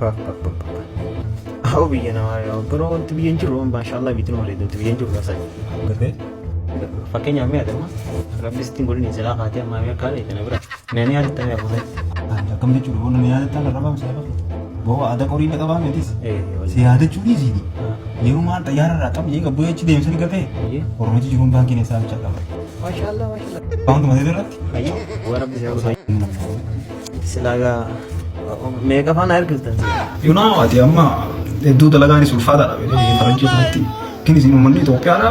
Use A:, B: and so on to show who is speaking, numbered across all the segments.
A: Haa, biyya namaa yaa biroo, wanti biyya hin jiru, maashaallah, biyyi nu bareedu, wanti biyya hin jiru lafa.
B: Gartee?
A: Fakkeenyaaf mi'a adama rabbi sittiin godhin silaa kaatee amma Ameerikaa dheete na bira. Nani yaadatta mi'a kuusan?
B: Akkam jechuudha, boona ni yaadattaa kan rabaa misaafa. Boo aadaa qorii na qabaa mitis. Si yaadachuu dhiisiiti. Yeroo maal xayyaara irraa xaphi jee gabboo achi deemsanii gartee. Oromichi jiruun baankiin isaa bichaa qaba.
A: Maashaallah, maashaallah.
B: Waantuma ta'e irratti.
A: Ayyee, waa rabbi si haa silaa gaa meeqa faana ergiltan silaa?
B: You know, ati amma hedduu dalagaanis ulfaataadha beekee faranjii kanatti. Kin isin uummanni Itoophiyaadha.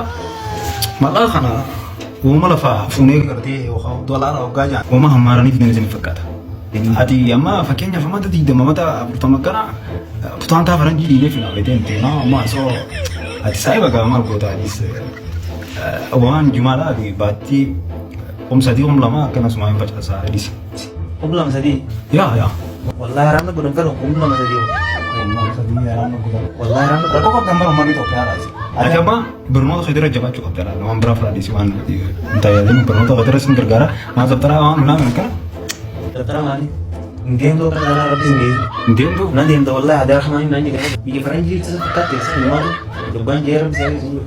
B: Maqaa kana uumama lafaa fuunee gartee yookaan dolaara waggaa jaan uumama hammaaranii fidan isin fakkaata. Ati amma fakkeenyaaf amata 20, amata 40 kana kutaantaa faranjii dhiinee fina beekee hin ta'e amma. So ati saayiba gaa maal goota, atis waan jumaadhaa ati baattii 3000, 2000 akkasumas hin facaasaa dhisi.
A: 2000, 3000.
B: Yaa yaa.
A: Wallahi haraamna godhan fedhu 2000, 3000. Wallahi haraamna godhan.
B: Rakkoo qabdan bara uummanni Itoophiyaadha. Ati amma barnoota keetirra jabaachuu qabda laata, waan biraa fudhadhisi waan hin tajaajilin, barnoota keetirra sin gargaara, waan dabtaraa waan hunaa kana.
A: Dabtara maali? Hin deemtu, akka kanaa rabbi hin geessu.
B: Hin deemtu.
A: Nan deemta, wallahi aadaa rahmaan hin naan jedhama. Biyya faranjii ibsa fakkaatti isa himaatu. Dhugaan jee rabbi isaa geessu.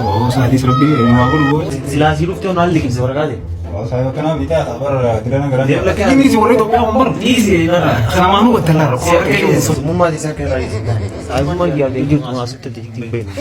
B: Oo, sa'aatis rabbi waa godhu boo.
A: Silaa sii dhuftee waan liqimse waraqaa ta'e.
B: Oo, saayiba kanaa bitaa bara dirana garaa.
A: Deem lakkee.
B: Inni si warra Itoophiyaa kun bara.
A: Dhiisi narraa.
B: Kanamaanuu battallaa rakkoo harka keessa.
A: Mummaa isaa akka irraa dhiisi. Saayibummaa giyyaa jirtu maasitti itti beeknu.